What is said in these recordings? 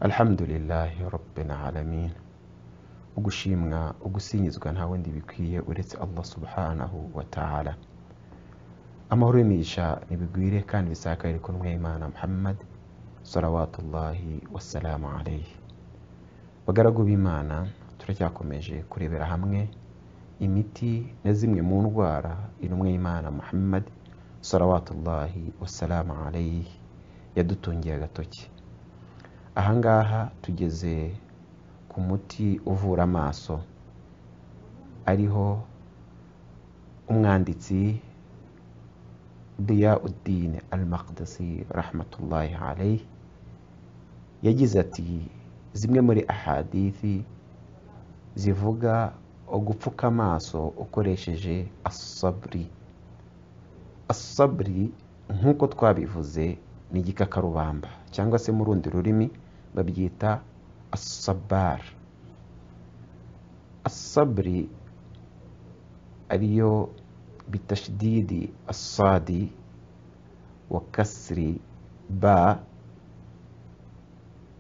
Alhamdulillahi rabbil alamin. Ugushimwa ugusinyizwa nta wundi bikwiye uretse Allah subhanahu wa ta'ala. Amahoro y'imigisha nibigwire kandi bisakare ku ntumwa y'Imana Muhammad salawatullahi wassalamu alayhi. Bagaragu b'Imana, turacyakomeje kurebera hamwe imiti na zimwe mu ndwara intumwa y'Imana Muhammad salawatullahi wassalamu alayhi yadutungiye agatoki. Ahangaha tugeze ku muti uvura amaso, ariho umwanditsi Diyauddin al-Maqdisi rahmatullahi alayhi yagize ati zimwe muri ahadithi zivuga gupfuka amaso ukoresheje asabri. Asabri nk'uko twabivuze ni igikakarubamba, cyangwa se mu rundi rurimi babyita asabar. Asabri ariyo bitashdidi asadi wa kasri ba.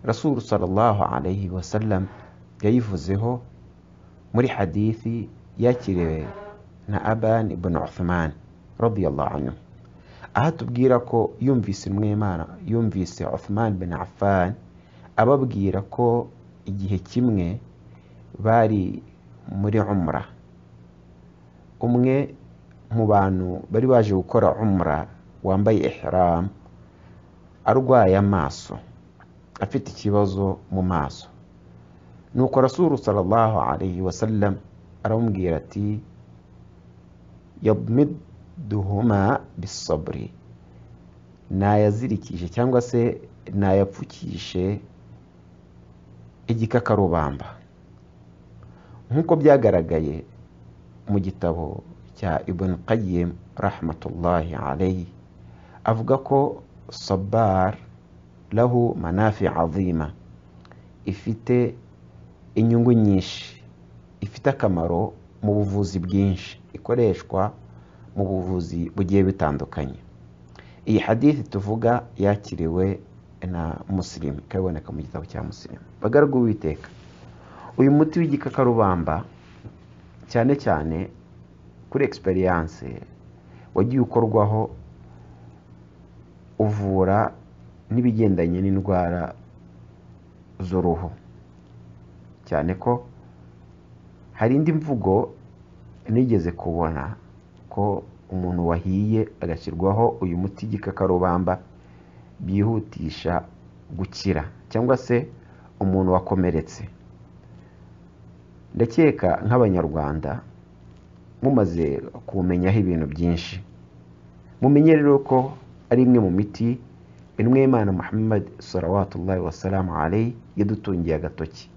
Rasul sallallahu alayhi wasallam yayivuzeho muri hadithi yakiriwe na Aban ibn Uthman radiyallahu anhu, aho atubwira ko yumvise Imana, yumvise Uthman bin Affan ababwira ko igihe kimwe bari muri umra, umwe mu bantu bari baje gukora umra wambaye ihram arwaye amaso, afite ikibazo mu maso. Nuko Rasul sallallahu alayhi wasallam aramubwira ati yadmidduhuma bisabri, nayazirikishe cyangwa se nayapfukishe igikakarubamba. Nk'uko byagaragaye mu gitabo cya Ibn Qayyim rahmatullahi alayhi, avuga ko sabar lahu manafi azima, ifite inyungu nyinshi, ifite akamaro mu buvuzi bwinshi, ikoreshwa mu buvuzi bugiye bitandukanye. Iyi hadithi tuvuga yakiriwe na Muslim, ikaboneka mu gitabo cya Muslim. Bagaragu b'Uwiteka, uyu muti w'igikakarubamba cyane cyane kuri experience wagiye ukorwaho, uvura n'ibigendanye n'indwara z'uruhu, cyane ko hari indi mvugo nigeze kubona ko umuntu wahiye agashyirwaho uyu muti w'igikakarubamba byihutisha gukira, cyangwa se umuntu wakomeretse. Ndakeka nk'Abanyarwanda mumaze kumenyaho ibintu byinshi, mumenye rero ko ari imwe mu miti intumwa y'Imana Muhammad salawatullahi wassalamu alayhi yadutungiye agatoki.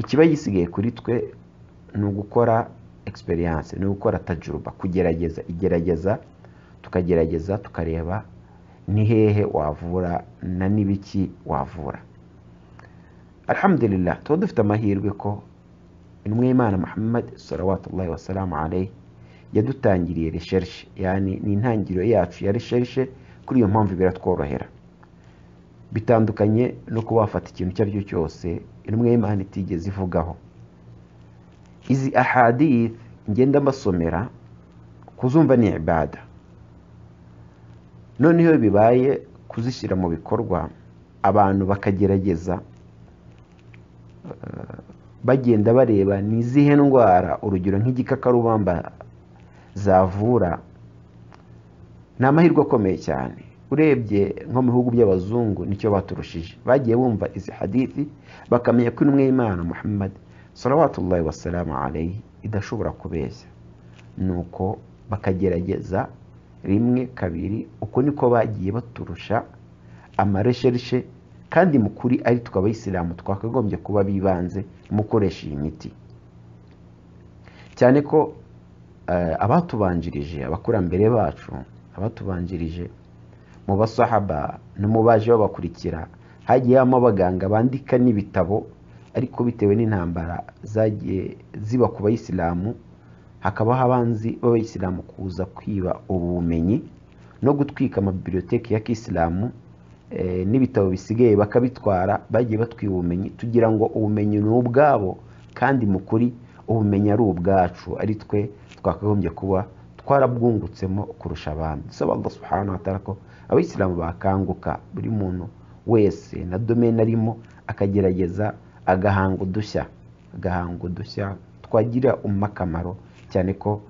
Ikiba gisigaye kuri twe ni ugukora experience, ni ugukora tajuruba, kugerageza, igerageza, tukagerageza tukareba ni hehe wavura na nibiki wavura. Alhamdulillah, tuba dufite amahirwe ko intumwa y'Imana Muhammad salawatullahi wassalamu alayhi yadutangiriye recherche, yani ni intangiriro yacu ya recherche. Kuri iyo mpamvu biratworohera, bitandukanye no kuba wafata ikintu icyo ari cyo cyose intumwa y'Imana itigeze ivugaho. Izi ahadith ngenda mbasomera kuzumva ni ibada, noneho bibaye kuzishyira mu bikorwa, abantu bakagerageza bagenda bareba ni izihe ndwara, urugero nk'igikakarubamba zavura. Ni amahirwe akomeye cyane. Urebye nko mu bihugu by'abazungu nicyo baturushije, bagiye bumva izi hadithi bakamenya ko intumwa y'Imana Muhammad salawatullahi wassalamu alayhi idashobora kubeshya, nuko bakagerageza rimwe kabiri. Uko niko bagiye baturusha amaresherishe, kandi mu kuri ari twe abayisilamu twakagombye kuba bibanze mu gukoresha iyi miti, cyane ko abatubanjirije, abakurambere bacu, abatubanjirije mu basahaba no mu baje babakurikira, hagiye habamo abaganga bandika n'ibitabo, ariko bitewe n'intambara zagiye ziba ku bayisilamu, hakabaho abanzi b'abayisilamu kuza kwiba ubumenyi no gutwika amabiblioteki ya kisilamu. n'ibitabo bisigaye bakabitwara, bagiye batwiba ubumenyi tugira ngo ubumenyi ni ubwabo, kandi mu kuri ubumenyi ari ubwacu, ari twe twakagombye kuba twarabwungutsemo kurusha abandi. Dusaba Allah subhanahu wa ta'ala ko abayisilamu bakanguka, buri muntu wese na domaine arimo akagerageza agahanga udushya, agahanga udushya twagira umma akamaro, cyane ko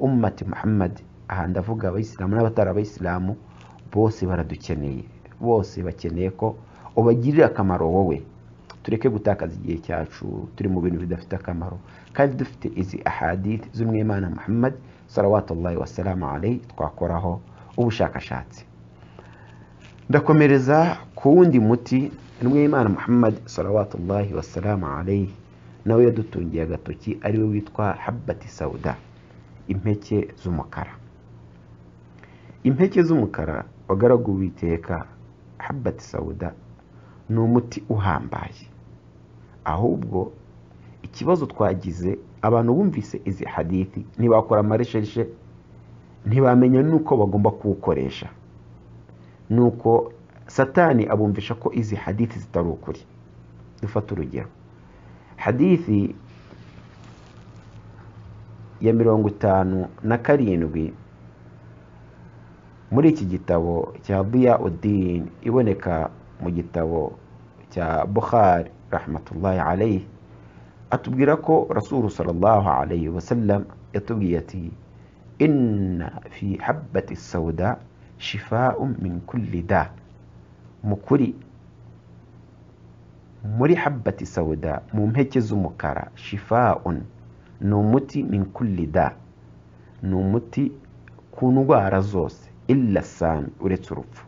ummati Muhammad, aha ndavuga abayisilamu n'abatari abayisilamu bose baradukeneye, bose bakeneye ko ubagirira akamaro wowe. Tureke gutakaza igihe cyacu turi mu bintu bidafite akamaro, kandi dufite izi ahadith z'umwimana Muhammad salawatullahi wasalamu alayhi twakoraho ubushakashatsi. Ndakomereza ku wundi muti n'umwimana Muhammad salawatullahi wasalamu alayhi nawe yadutungiye agatoki, ariwe witwa habati sauda, impeke z'umukara. Impeke z'umukara wagaragu witeka, habati sauda ni umuti uhambaye. Ahubwo ikibazo twagize, abantu bumvise izi hadithi ntibakora amaresherishe, ntibamenya nuko bagomba kuwukoresha, nuko satani abumvisha ko izi hadithi zitari ukuri. Dufate urugero, hadithi ya 57 muri iki gitabo cya Diyauddin, iboneka mu gitabo cya Bukhari rahmatullahi alayhi, atubwira ko Rasulu sallallahu alayhi wasallam yatubwiye ati inna fi habbati sauda shifaa'un min kulli da. Mukuri muri habbati sauda, mu mpeke z'umukara, shifaa'un ni umuti, min kulli da ni umuti ku ndwara zose, illa sami, uretse urupfu.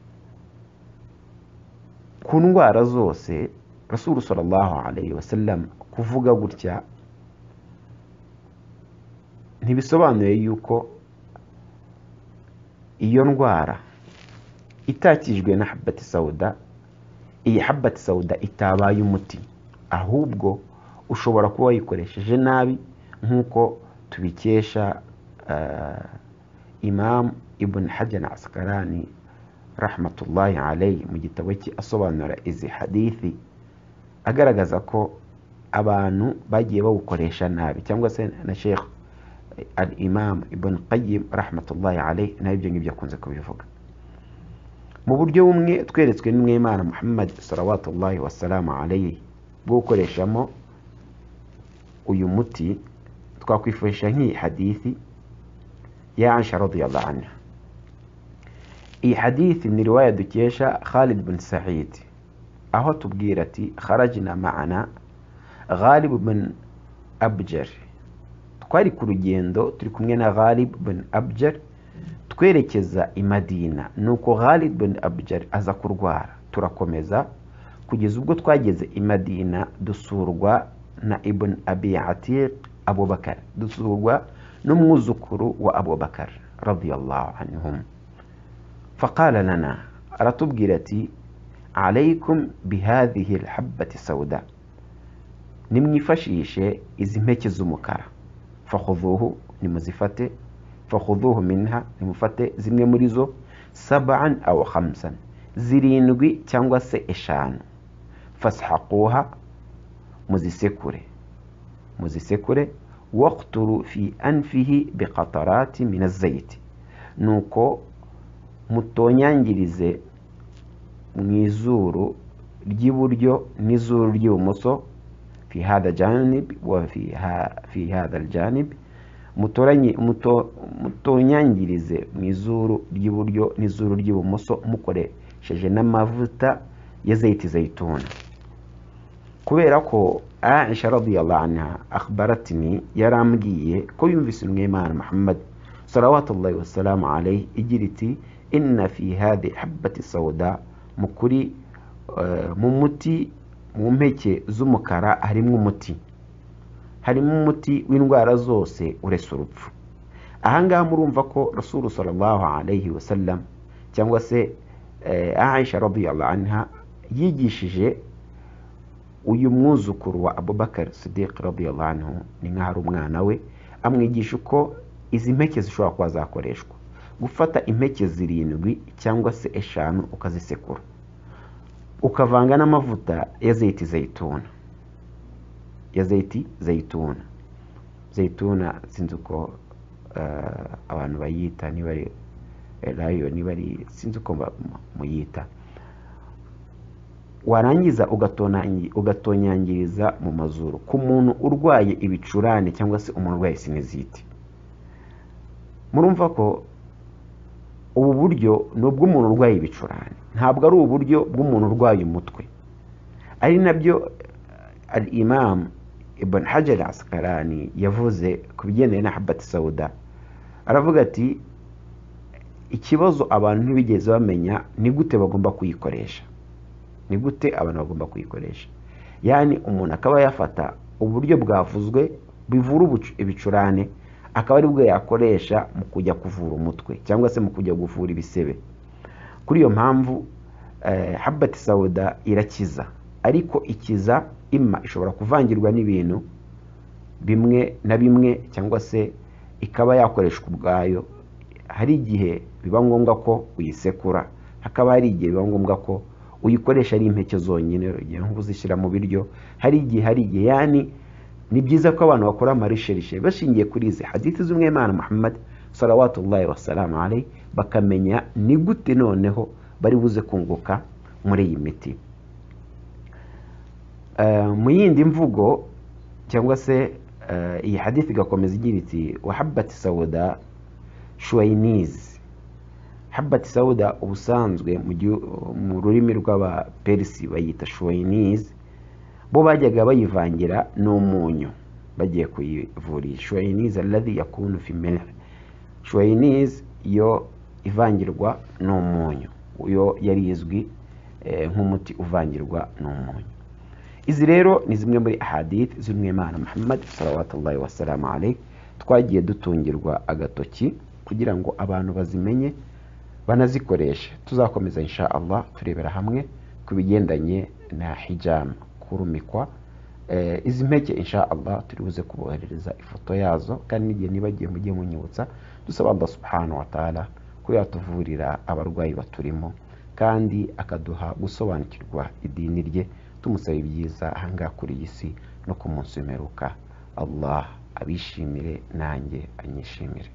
Ku ndwara zose Rasulu sallallahu alayhi wasallam kuvuga gutya ntibisobanuye yuko iyo ndwara itakijwe na habati sauda, iyi habati sauda itabaye umuti, ahubwo ushobora kuba wayikoresheje nabi, nk'uko tubikesha Imam Ibn Hajar Asqalani rahmatullahi alayhi mu gitabo cye asobanura izi hadithi, agaragaza ko abantu bagiye bawukoresha nabi, cyangwa se na Sheikh al-Imam Ibn Qayyim rahmatullahi alayhi nawe ibyo ngibyo akunze kubivuga. Mu buryo bumwe tweretswe n'umwimana Muhammad salawatullahi wasalamu alayhi bwo gukoreshamo uyu muti, twakwifashisha nk'iyi hadithi ya Aisha radiyallahu anha. Iyi hadithi ni riwaya dukesha Khalid bin Sa'id, aho tubwira ati kharajna ma'ana Ghalib bin Abjar, twari ku rugendo turi kumwe na Ghalib bin Abjar twerekeza i Madina. Nuko Ghalib bin Abjar aza kurwara, turakomeza kugeza ubwo twageze i Madina, dusurwa na Ibn Abi Atiq Abubakar, dusurwa n'umwuzukuru wa Abubakar radiyallahu anhum. Faqala lana, aratubwira ati alaykum bihadhihi alhabbati sauda, nimwifashishe izi mpeke z'umukara, fakhudhuhu, nimuzifate, fakhudhuhu minha, nimufate zimwe muri zo, 7 aw 5, 7 cyangwa se 5, fashaquha, muzisekure, muzisekure, waqturu fi anfihi biqatarati min az-zayt, nuko mutonyangirize mu izuru ry'iburyo n'izuru ry'ibumoso, fi hadha janib wa fi hadha aljanib, mutonyangirize mu izuru ry'iburyo n'izuru ry'ibumoso mukoresheje n'amavuta ya zayiti zayituna. Kubera ko Aisha radiyallahu anha akhbaratni, yarambwiye ko yumvise umwimana Muhammad salawatullahi wasalamu alayhi igira iti inna fi hadhihi habbati sauda, mukuri mu muti mu mpeke z'umukara harimo umuti, harimo umuti w'indwara zose uretse urupfu. Ahangaha murumva ko Rasulu sallallahu alayhi wasallam cyangwa se Aisha radiyallahu anha yigishije uyu mwuzukuru wa Abubakar Siddiq radiyallahu anhu, ni nkaho ari umwana we, amwigisha uko izi mpeke zishobora kuba zakoreshwa. Gufata impeke 7 cyangwa se 5 ukazisekura, Ukavanga n'amavuta ya zayiti zayituna, ya zayiti zayituna. Zayituna sinzi uko abantu bayita, niba ari elayo, niba ari sinzi uko muyita. Warangiza ugatonyangiriza mu mazuru ku muntu urwaye ibicurane cyangwa se umuntu urwaye sinezite. Murumva ko ubu buryo ni ubw'umuntu urwaye ibicurane, ntabwo ari uburyo bw'umuntu urwaye umutwe. Ari nabyo al-Imam Ibn Hajar al-Asqalani yavuze ku bigendanye na habati sauda. Aravuga ati ikibazo abantu ntibigeze bamenya ni gute bagomba kuyikoresha, ni gute abantu bagomba kuyikoresha. Yani umuntu akaba yafata uburyo bwavuzwe bivura ibicurane akaba aribwo yakoresha mu kujya kuvura umutwe cyangwa se mu kujya kuvura ibisebe. Kuri iyo mpamvu habati sauda irakiza, ariko ikiza imma ishobora kuvangirwa n'ibintu bimwe na bimwe cyangwa se ikaba yakoreshwa ubwayo. Hari igihe biba ngombwa ko uyisekura, hakaba hari igihe biba ngombwa ko uyikoresha ari impeke zonyine, urugero nko kuzishyira mu biryo. Hari igihe yani ni byiza ko abantu bakora amarisherishe bashingiye kuri izi hadithi z'umwimana Muhammad salawatullahi wasalamu alayhi, bakamenya ni gute noneho bari buze kunguka muri iyi miti. Mu yindi mvugo cyangwa se iyi hadithi igakomeza igira iti wa habati sauda shuwainiz. Habati sauda ubusanzwe mu rurimi rw'abaperisi bayita shuwainiz, bo bajyaga bayivangira n'umunyu bagiye kuyivurisha. Shuwainiz alladhi yakunu fi milh, shuwainiz yo ivangirwa n'umunyu, yo yari izwi nk'umuti uvangirwa n'umunyu. Izi rero ni zimwe muri ahadith z'umwimana Muhammad salawatullahi wasalamu alayhi twagiye dutungirwa agatoki kugira ngo abantu bazimenye banazikoreshe. Tuzakomeza insha Allah turebera hamwe ku bigendanye na hijama, kurumikwa. Izi mpeke insha Allah turi buze kuboherereza ifoto yazo, kandi n'igihe nibagiye mujye munyibutsa. Dusaba Allah subhanahu wa ta'ala ko yatuvurira abarwayi baturimo kandi akaduha gusobanukirwa idini rye. Tumusaba ibyiza ahangaha kuri iyi si no ku munsi w'imperuka. Allah abishimire nanjye anyishimire.